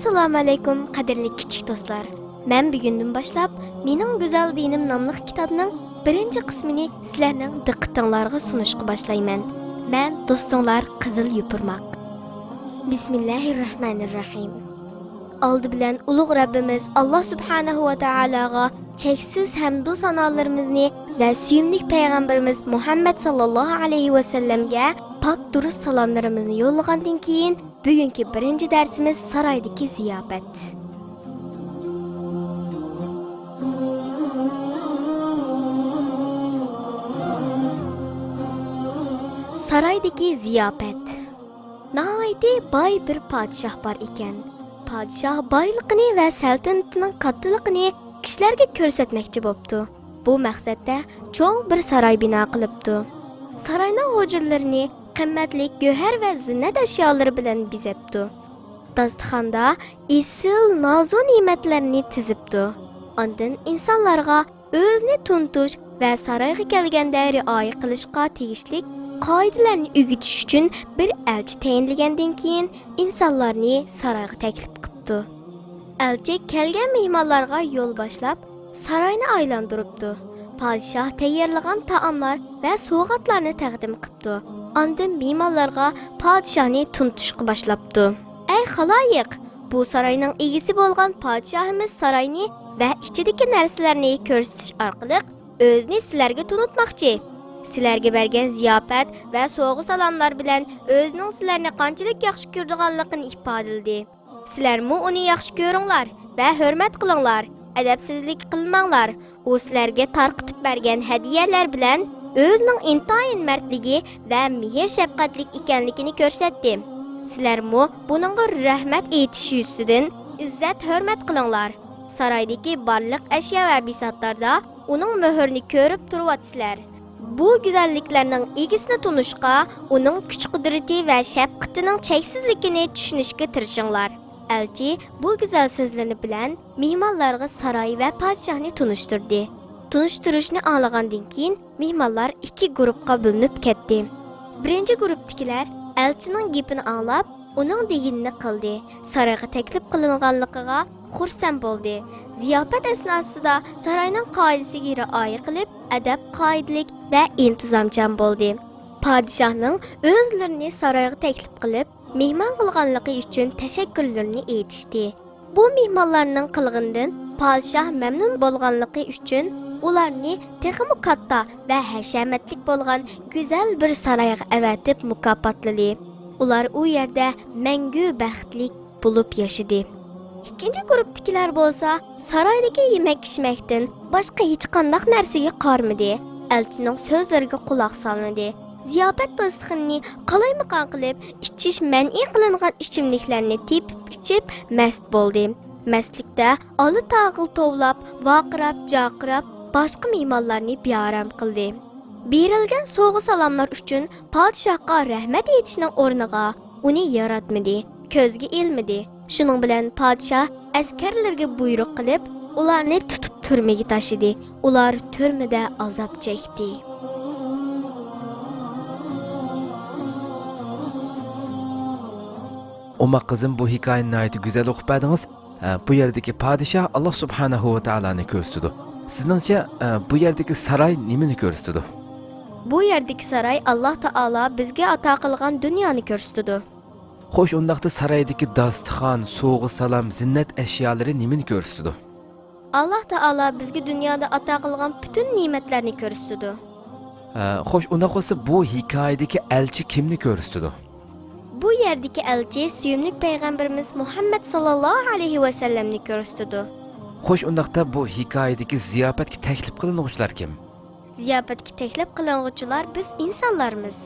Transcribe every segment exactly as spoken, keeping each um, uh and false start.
ئەسسالامۇئەلەيكۇم، قەدىرلىك كىچىك دوستلار. مەن بۈگۈندىن باشلاپ مېنىڭ گۈزەل دىنىم ناملىق كىتابنىڭ بىرىنچى قىسمىنى سىلەرنىڭ دىققىتىڭلارغا سۇنۇشقا باشلايمەن. مەن دوستۇڭلار قىزىل يوپۇرماق. بىسمىللاھىررەھمانىررەھىم. ئالدى بىلەن ئۇلۇغ رەببىمىز ئاللا سۇبھانەھۇ ۋە تائالاغا چەكسىز ھەمدۇ سانالىرىمىزنى ۋە سۆيۈملۈك پەيغەمبىرىمىز مۇھەممەد ساللاللاھۇ ئەلەيھى ۋەسەللەمگە پاك دۇرۇست سالاملىرىمىزنى يوللىغاندىن كېيىن، بۈگۈنكى بىرىنچى دەرسىمىز سارايدىكى زىياپەت. سارايدىكى زىياپەت. ناھايىتى باي بىر پادىشاھ بار ئىكەن. پادىشاھ بايلىقىنى ۋە سەلتەنىتىنىڭ كاتتىلىقىنى كىشىلەرگە كۆرسەتمەكچى بوپتۇ. بۇ مەقسەتتە چوڭ بىر ساراي بىنا قىلىپتۇ. ساراينىڭ ھۇجرىلىرىنى قىممەتلىك گۆھەر ۋە زىننەت ئەشيالىرى بىلەن بېزەپتۇ. داستىخاندا ئېسىل نازۇ نېمەتلەرنى تىزىپتۇ. ئاندىن ئىنسانلارغا ئۆزىنى تونۇتۇش ۋە سارايغا كەلگەندە رىئايە قىلىشقا تېگىشلىك قائىدىلەرنى ئۆگىتىش ئۈچۈن بىر ئەلچى تەيىنلىگەندىن كېيىن، ئىنسانلارنى سارايغا تەكلىپ قىپتۇ. ئەلچى كەلگەن مېھمانلارغا يول باشلاپ، ساراينى ئايلاندۇرۇپتۇ. پادىشاھ تەييارلىغان تائاملار ۋە سوۋغاتلارنى تەقدىم قىپتۇ. ئاندىن مېھمانلارغا پادىشاھنى تونۇتۇشقا باشلاپتۇ. ئەي خالايىق، بۇ ساراينىڭ ئىگىسى بولغان پادىشاھىمىز ساراينى ۋە ئىچىدىكى نەرسىلەرنى كۆرسىتىش ئارقىلىق ئۆزىنى سىلەرگە تونۇتماقچى. سىلەرگە بەرگەن زىياپەت ۋە سوۋغا-سالاملار بىلەن ئۆزىنىڭ سىلەرنى قانچىلىك ياخشى كۆرىدىغانلىقىنى ئىپادىلىدى. سىلەرمۇ ئۇنى ياخشى كۆرۈڭلار ۋە ھۆرمەت قىلىڭلار، ئەدەپسىزلىك قىلماڭلار. ئۇ سىلەرگە تارقىتىپ بەرگەن ھەدىيەلەر بىلەن ئۆزىنىڭ ئىنتايىن مەردلىكى ۋە مېھىر-شەپقەتلىك ئىكەنلىكىنى كۆرسەتتى. سىلەرمۇ بۇنىڭغا رەھمەت ئېيتىش يۈزىسىدىن ئىززەت-ھۆرمەت قىلىڭلار. سارايدىكى بارلىق ئەشيا ۋە بىساتلاردا ئۇنىڭ مۆھۈرىنى كۆرۈپ تۇرۇۋاتىسىلەر. بۇ گۈزەللىكلەرنىڭ ئىگىسىنى تونۇشقا، ئۇنىڭ كۈچ-قۇدرىتى ۋە شەپقىتىنىڭ چەكسىزلىكىنى چۈشىنىشكە تىرىشىڭلار. ئەلچى بۇ گۈزەل سۆزلىرى بىلەن مېھمانلارغا ساراي ۋە پادىشاھنى تونۇشتۇردى. تونۇشتۇرۇشنى ئاڭلىغاندىن كېيىن، مېھمانلار ئىككى گۇرۇپقا بۆلۈنۈپ كەتتى. بىرىنچى گۇرۇپتىكىلەر ئەلچىنىڭ گېپىنى ئاڭلاپ، ئۇنىڭ دېگىنىنى قىلدى. سارايغا تەكلىپ قىلىنغانلىقىغا خۇرسەن بولدى. زىياپەت ئەسناسىدا ساراينىڭ قائىدىسىگە رىئايە قىلىپ، ئەدەپ-قائىدىلىك ۋە ئىنتىزامچان بولدى. پادىشاھنىڭ ئۆزلىرىنى سارايغا تەكلىپ قىلىپ، مېھمان قىلغانلىقى ئۈچۈن تەشەككۈرلىرىنى ئېيتىشتى. بۇ مېھمانلارنىڭ قىلىقىدىن پادىشاھ مەمنۇن بولغانلىقى ئۈچۈن، ئۇلارنى تېخىمۇ كاتتا ۋە ھەشەمەتلىك بولغان گۈزەل بىر سارايغا ئەۋەتىپ مۇكاپاتلىدى. ئۇلار ئۇ يەردە مەڭگۈ بەختلىك بولۇپ ياشىدى. ئىككىنچى گۇرۇپتىكىلەر بولسا سارايدىكى يېمەك-ئىچمەكتىن باشقا ھېچقانداق نەرسىگە قارىمىدى، ئەلچىنىڭ سۆزلىرىگە قۇلاق سالمىدى. زىياپەت داستىخىنىنى قالايمىقان قىلىپ، ئىچىش مەنئى قىلىنغان ئىچىملىكلەرنى تېپىپ ئىچىپ مەست بولدى. مەستلىكتە ئالا تاغىل توۋلاپ، ۋارقىراپ، جارقىراپ، باشقا مېھمانلارنى بىئارام قىلدى. بېرىلگەن سوۋغا-سالاملار ئۈچۈن پادىشاھقا رەھمەت ئېيتىشنىڭ ئورنىغا ئۇنى ياراتمىدى، كۆزگە ئىلمىدى. شۇنىڭ بىلەن پادىشاھ ئەسكەرلىرىگە بۇيرۇق قىلىپ، ئۇلارنى تۇتۇپ تۈرمىگە تاشلىدى. ئۇلار تۈرمىدە ئازاب چەكتى. ئوماق قىزىم، بۇ ھېكايىنى ناھايىتى گۈزەل ئوقۇپ بەردىڭىز. ئە، بۇ يەردىكى پادىشاھ ئاللا سۇبھانەھۇ ۋە تائالانى كۆرسىتىدۇ. سىزنىڭچە، ئە، بۇ يەردىكى ساراي نېمىنى كۆرسىتىدۇ؟ بۇ يەردىكى ساراي ئاللا تائالا بىزگە ئاتا قىلغان دۇنيانى كۆرسىتىدۇ. خوش، ئۇنداقتا سارايدىكى داستىخان، سوۋغا-سالام، زىننەت ئەشيالىرى نېمىنى كۆرسىتىدۇ؟ ئاللا تائالا بىزگە دۇنيادا ئاتا قىلغان پۈتۈن نېمەتلەرنى كۆرسىتىدۇ. ئە، خوش، ئۇنداق بولسا بۇ ھېكايىدىكى ئەلچى كىمنى كۆرسىتىدۇ؟ بۇ يەردىكى ئەلچى سۆيۈملۈك پەيغەمبىرىمىز مۇھەممەد ساللاللاھۇ ئەلەيھى ۋەسەللەمنى كۆرسىتىدۇ. خوش، ئۇنداقتا بۇ ھېكايىدىكى زىياپەتكە تەكلىپ قىلىنغۇچىلار كىم؟ زىياپەتكە تەكلىپ قىلىنغۇچىلار بىز ئىنسانلارمىز.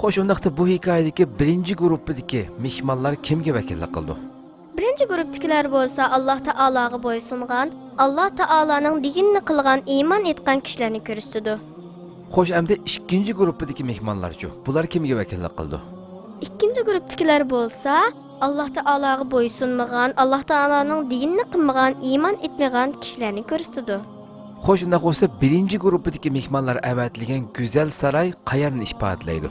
خوش، ئۇنداقتا بۇ ھېكايىدىكى بىرىنچى گۇرۇپپىدىكى مېھمانلار كىمگە ۋەكىللىك قىلىدۇ؟ بىرىنچى گۇرۇپتىكىلەر بولسا ئاللا تائالاغا بويسۇنغان، ئاللا تائالانىڭ دېگىنىنى قىلغان، ئىمان ئېيتقان كىشىلەرنى كۆرسىتىدۇ. خوش، ئەمدى ئىككىنچى گۇرۇپپىدىكى مېھمانلارچۇ؟ بۇلار كىمگە ۋەكىللىك قىلىدۇ؟ ئىككىنچى گۇرۇپتىكىلەر بولسا ئاللا تائالاغا بويسۇنمىغان، ئاللا تائالانىڭ دېگىنىنى قىلمىغان، ئىمان ئېيتمىغان كىشىلەرنى كۆرسىتىدۇ. خوش، ئۇنداق بولسا، بىرىنچى گۇرۇپپىدىكى مېھمانلار ئەۋەتىلگەن گۈزەل ساراي قەيەرنى ئىپادىلەيدۇ؟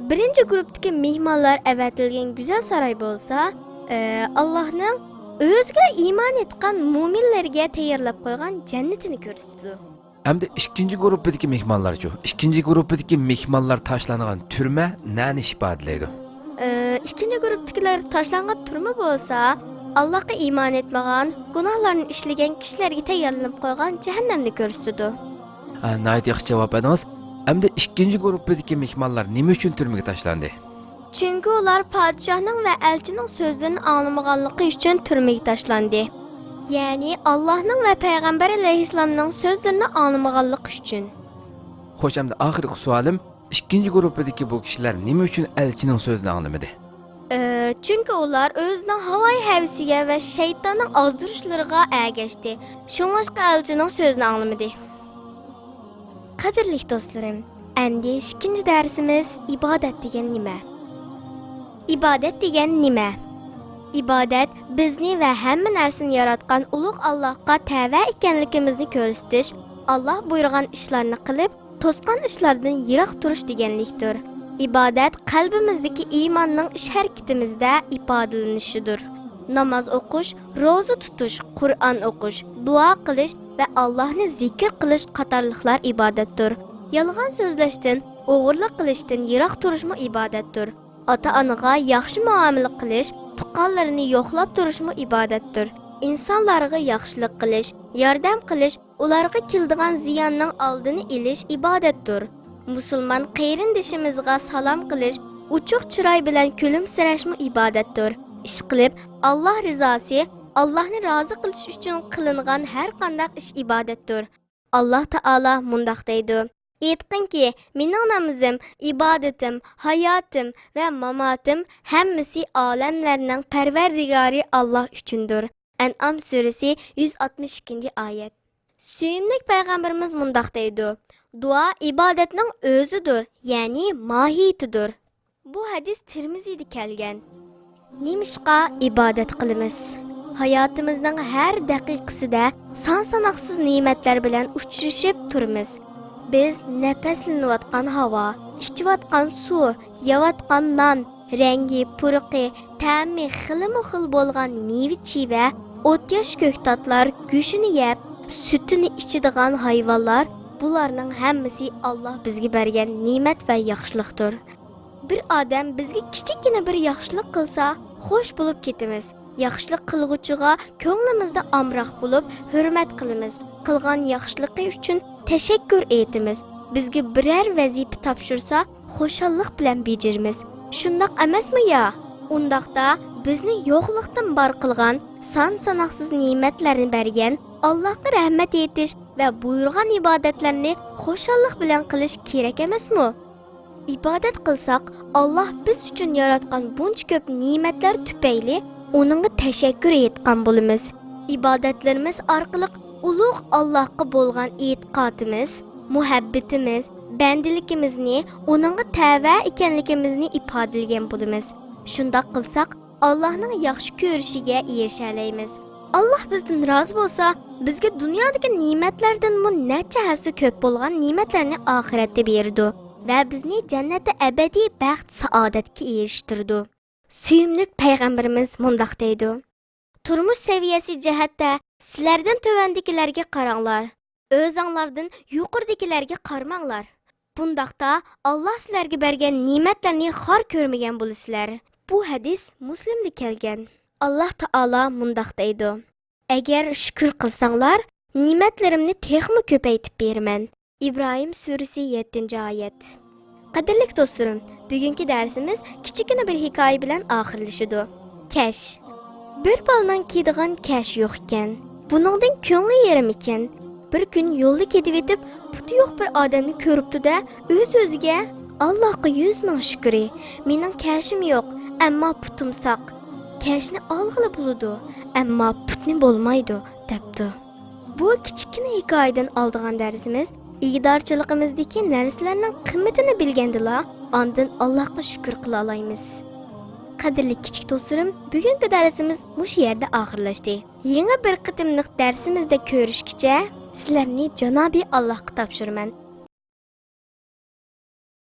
بىرىنچى گۇرۇپتىكى مېھمانلار ئەۋەتىلگەن گۈزەل ساراي بولسا، ئە، ئاللاھنىڭ ئۆزىگە ئىمان ئېيتقان مۇئمىنلەرگە تەييارلاپ قويغان جەننىتىنى كۆرسىتىدۇ. ئەمدى ئىككىنچى گۇرۇپپىدىكى مېھمانلارچۇ؟ ئىككىنچى گۇرۇپپىدىكى مېھمانلار تاشلانغان تۈرمە نەنى ئىپادىلەيدۇ؟ ئى، ئىككىنچى گۇرۇپپىدىكىلەر تاشلانغان تۈرمە بولسا، ئاللاھقا ئىمان ئېيتمىغان، گۇناھلارنى ئىشلىگەن كىشىلەرگە تەييارلىنىپ قويغان جەھەننەمنى كۆرسىتىدۇ. ھە، ناھايىتى ياخشى جاۋاب بەردىڭىز. ئەمدى ئىككىنچى گۇرۇپپىدىكى مېھمانلار نېمە ئۈچۈن تۈرمىگە تاشلاندى؟ چۈنكى ئۇلار پادىشاھنىڭ ۋە ئەلچىنىڭ سۆزلىرىنى ئاڭلىمىغانلىقى ئۈچۈن تۈرمىگە تاشلاندى. يەنى ئاللاھنىڭ ۋە پەيغەمبەر ئەلەيھىسسالامنىڭ سۆزلىرىنى ئاڭلىمىغانلىقى ئۈچۈن. خوش، ئەمدى ئاخىرقى سوئالىم، ئىككىنچى گۇرۇپپىدىكى بۇ كىشىلەر نېمە ئۈچۈن ئەلچىنىڭ سۆزىنى ئاڭلىمىدى؟ ئى، چۈنكى ئۇلار ئۆزىنىڭ ھاۋايى ھەۋىسىگە ۋە شەيتاننىڭ ئازدۇرۇشلىرىغا ئەگەشتى. شۇڭلاشقا ئەلچىنىڭ سۆزىنى ئاڭلىمىدى. قەدىرلىك دوستلىرىم، ئەمدى ئىككىنچى دەرسىمىز ئىبادەت دېگەن نېمە؟ ئىبادەت دېگەن نېمە؟ ئىبادەت بىزنى ۋە ھەممە نەرسىنى ياراتقان ئۇلۇغ ئاللاھقا تەۋە ئىكەنلىكىمىزنى كۆرسىتىش، ئاللاھ بۇيرۇغان ئىشلارنى قىلىپ، توسقان ئىشلاردىن يىراق تۇرۇش دېگەنلىكتۇر. ئىبادەت قەلبىمىزدىكى ئىماننىڭ ئىش ھەرىكىتىمىزدە ئىپادىلىنىشىدۇر. ناماز ئوقۇش، روزا تۇتۇش، قۇرئان ئوقۇش، دۇئا قىلىش ۋە ئاللاھنى زىكىر قىلىش قاتارلىقلار ئىبادەتتۇر. يالغان سۆزلەشتىن، ئوغرىلىق قىلىشتىن يىراق تۇرۇشمۇ ئىبادەتتۇر. ئاتا-ئانىغا ياخشى مۇئامىلە قىلىش، تۇغقانلىرىنى يوقلاپ تۇرۇشمۇ ئىبادەتتۇر. ئىنسانلارغا ياخشىلىق قىلىش، ياردەم قىلىش، ئۇلارغا كېلىدىغان زىياننىڭ ئالدىنى ئېلىش ئىبادەتتۇر. مۇسۇلمان قېرىندىشىمىزغا سالام قىلىش، ئوچۇق چىراي بىلەن كۈلۈمسىرەشمۇ ئىبادەتتۇر. ئىشقىلىپ، ئاللاھ رىزاسى، ئاللاھنى رازى قىلىش ئۈچۈن قىلىنغان ھەر قانداق ئىش ئىبادەتتۇر. ئاللاھ تائالا مۇنداق دەيدۇ: «ئېيتقىنكى، مېنىڭ نامىزىم، ئىبادىتىم، ھاياتىم ۋە ماماتىم ھەممىسى ئالەملەرنىڭ پەرۋەردىگارى ئاللاھ ئۈچۈندۇر.» ئەنئام سۈرىسى، يۈز ئاتمىش ئىككىنچى ئايەت. سۆيۈملۈك پەيغەمبىرىمىز مۇنداق دەيدۇ: «دۇئا ئىبادەتنىڭ ئۆزىدۇر، يەنى ماھىيىتىدۇر.» بۇ ھەدىس تىرمىزىدە كەلگەن. نېمىشقا ئىبادەت قىلىمىز؟ ھاياتىمىزنىڭ ھەر دەقىقىسىدە سان-ساناقسىز نېمەتلەر بىلەن ئۇچرىشىپ تۇرىمىز. بىز نەپەسلىنىۋاتقان ھاۋا، ئىچىۋاتقان سۇ، يەۋاتقان نان، رەڭگى، پۇرىقى، تەمى خىلمۇ خىل بولغان مېۋە-چىۋە، ئوت-ياش كۆكتاتلار، گۆشىنى يەپ، سۈتىنى ئىچىدىغان ھايۋانلار، بۇلارنىڭ ھەممىسى ئاللاھ بىزگە بەرگەن نېمەت ۋە ياخشىلىقتۇر. بىر ئادەم بىزگە كىچىككىنە بىر ياخشىلىق قىلسا، خوش بولۇپ كېتىمىز. ياخشىلىق قىلغۇچىغا كۆڭلىمىزدە ئامراق بولۇپ، ھۆرمەت قىلىمىز. قىلغان ياخشىلىقى ئۈچۈن تەشەككۈر ئېيتىمىز. بىزگە بىرەر ۋەزىپە تاپشۇرسا، خۇشاللىق بىلەن بېجىرىمىز. شۇنداق ئەمەسمۇ يا؟ ئۇنداقتا بىزنى يوقلۇقتىن بار قىلغان، سان-ساناقسىز نېمەتلەرنى بەرگەن ئاللاھقا رەھمەت ئېيتىش ۋە بۇيرۇغان ئىبادەتلەرنى خۇشاللىق بىلەن قىلىش كېرەك ئەمەسمۇ؟ ئىبادەت قىلساق، ئاللاھ بىز ئۈچۈن ياراتقان بۇنچە كۆپ نېمەتلەر تۈپەيلى ئۇنىڭغا تەشەككۈر ئېيتقان بولىمىز. ئىبادەتلىرىمىز ئارقىلىق ئۇلۇغ ئاللاھقا بولغان ئېتىقادىمىز، مۇھەببىتىمىز، بەندىلىكىمىزنى، ئۇنىڭغا تەۋە ئىكەنلىكىمىزنى ئىپادىلىگەن بولىمىز. شۇنداق قىلساق، ئاللاھنىڭ ياخشى كۆرۈشىگە ئېرىشەلەيمىز. ئاللاھ بىزدىن رازى بولسا، بىزگە دۇنيادىكى نېمەتلەردىنمۇ نەچچە ھەسسە كۆپ بولغان نېمەتلەرنى ئاخىرەتتە بېرىدۇ ۋە بىزنى جەننەتتە ئەبەدىي بەخت-سائادەتكە ئېرىشتۈرىدۇ. سۆيۈملۈك پەيغەمبىرىمىز مۇنداق دەيدۇ: «تۇرمۇش سەۋىيەسى جەھەتتە سىلەردىن تۆۋەندىكىلەرگە قاراڭلار. ئۆزۈڭلاردىن يۇقىرىدىكىلەرگە قارىماڭلار. بۇنداقتا ئاللاھ سىلەرگە بەرگەن نېمەتلەرنى خار كۆرمىگەن بولىسىلەر.» بۇ ھەدىس مۇسلىمدە كەلگەن. ئاللاھ تائالا مۇنداق دەيدۇ: «ئەگەر شۈكۈر قىلساڭلار، نېمەتلىرىمنى تېخىمۇ كۆپەيتىپ بېرىمەن.» ئىبراھىم سۈرىسى، يەتتىنچى ئايەت. قەدىرلىك دوستلىرىم، بۈگۈنكى دەرسىمىز كىچىككىنە بىر ھېكايە بىلەن ئاخىرلىشىدۇ. كەش. بىر بالىنىڭ كىيىدىغان كەشى يوق ئىكەن. بۇنىڭدىن كۆڭلى يېرىم ئىكەن. بىر كۈن يولدا كېتىۋېتىپ، پۇتى يوق بىر ئادەمنى كۆرۈپتۇ-دە، ئۆز-ئۆزىگە: «ئاللاھقا يۈز مىڭ شۈكرى، مېنىڭ كەشىم يوق، ئەمما پۇتۇم ساق. كەشنى ئالغىلى بولىدۇ، ئەمما پۇتنى بولمايدۇ» دەپتۇ. بۇ كىچىككىنە ھېكايىدىن ئالىدىغان دەرسىمىز، ئىگىدارچىلىقىمىزدىكى نەرسىلەرنىڭ قىممىتىنى بىلگەندىلا، ئاندىن ئاللاھقا شۈكۈر قىلالايمىز. قەدىرلىك كىچىك دوستلىرىم، بۈگۈنكى دەرسىمىز مۇشۇ يەردە ئاخىرلاشتى. يېڭى بىر قېتىملىق دەرسىمىزدە كۆرۈشكىچە، سىلەرنى جانابى ئاللاھقا تاپشۇرىمەن.